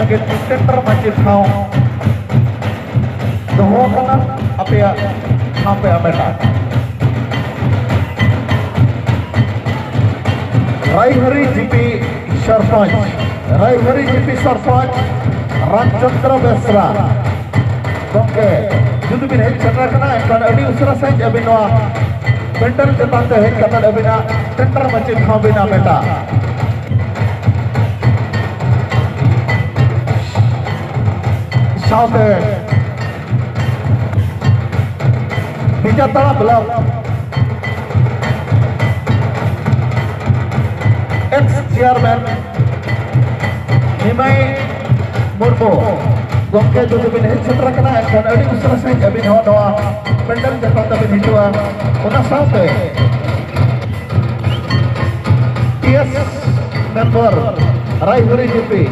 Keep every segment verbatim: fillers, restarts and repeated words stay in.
Centre ᱢᱟᱹᱪᱤ ᱴᱷᱟᱶ ᱫᱚᱦᱚ ᱟᱠᱟᱱᱟ, ᱟᱯᱮᱭᱟᱜ ᱴᱷᱟᱶ ᱯᱮ ᱦᱟᱢᱮᱴᱟ᱾ ᱨᱟᱭᱦᱟᱨᱤ ᱡᱤᱯᱤ ᱥᱚᱨᱯᱚᱧᱪ, ᱨᱟᱭᱦᱟᱨᱤ ᱡᱤᱯᱤ ᱥᱚᱨᱯᱚᱧᱪ ᱨᱟᱢᱪᱚᱸᱫᱽᱨᱚ ᱵᱮᱥᱨᱟ ᱜᱚᱢᱠᱮ, ᱡᱩᱫᱤ ᱵᱤᱱ ᱦᱮᱡ ᱥᱮᱴᱮᱨ ᱟᱠᱟᱱᱟ, ᱮᱱᱠᱷᱟᱱ ᱟᱹᱰᱤ ᱩᱥᱟᱹᱨᱟ ᱥᱟᱺᱦᱤᱡ ᱟᱹᱵᱤᱱ ᱱᱚᱣᱟ ᱯᱮᱱᱰᱮᱞ ᱪᱮᱛᱟᱱ ᱛᱮ ᱦᱮᱡ ᱠᱟᱛᱮ ᱟᱹᱵᱤᱱᱟᱜ ᱥᱮᱱᱴᱟᱨ ᱢᱟᱹᱪᱤ ᱴᱷᱟᱶ ᱵᱤᱱ ᱦᱟᱢᱮᱴᱟ᱾ ᱥᱟᱶᱛᱮ ᱵᱤᱡᱟᱛᱟᱲᱟ ᱵᱞᱚᱠ ᱮᱠᱥ ᱪᱮᱭᱟᱨᱢᱮᱱ ᱱᱤᱢᱟᱭ ᱢᱩᱨᱢᱩ ᱜᱚᱢᱠᱮ, ᱡᱩᱫᱤ ᱵᱤᱱ ᱦᱮᱡ ᱥᱮᱴᱮᱨ ᱟᱠᱟᱱᱟ, ᱮᱱᱠᱷᱟᱱ ᱟᱹᱰᱤ ᱩᱥᱟᱹᱨᱟ ᱥᱟᱺᱦᱤᱡ ᱟᱹᱵᱤᱱ ᱦᱚᱸ ᱱᱚᱣᱟ ᱯᱮᱱᱰᱮᱞ ᱪᱮᱛᱟᱱ ᱛᱮᱵᱤᱱ ᱦᱤᱡᱩᱜᱼᱟ᱾ ᱚᱱᱟ ᱥᱟᱶᱛᱮ T S member ᱨᱟᱭᱦᱩᱨᱤ GP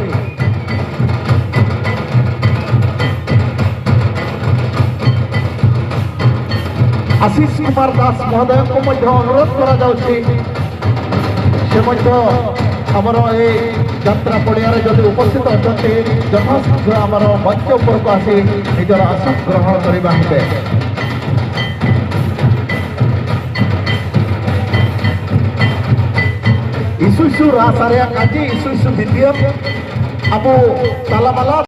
ᱟଶିଷ Kumar Das ᱢᱚᱦᱳᱫᱚᱭ ᱠᱚ ᱢᱚᱫᱽᱫᱷᱮ ᱚᱱᱩᱨᱳᱫᱷ ᱠᱚᱨᱟ ᱡᱟᱣᱩᱪᱷᱤ, ସେ ମଧ୍ୟ ଆମର ଏହି ଯାତ୍ରା ପଡ଼ିଆରେ ଯଦି ଉପସ୍ଥିତ ଅଛନ୍ତି, ଯଥାଶୀଘ୍ର ଆମର ମଞ୍ଚ ଉପରକୁ ଆସି ନିଜର ଆସନ ଗ୍ରହଣ କରିବା ହେବେ। ᱤᱥᱩ ᱤᱥᱩ ᱨᱟᱥ ᱨᱮᱭᱟᱜ ᱠᱟᱹᱡᱤ ᱤᱥᱩ ᱤᱥᱩ ᱵᱤᱫᱤᱭᱚᱢ ᱟᱵᱚ ᱛᱟᱞᱟᱢᱟᱞᱟ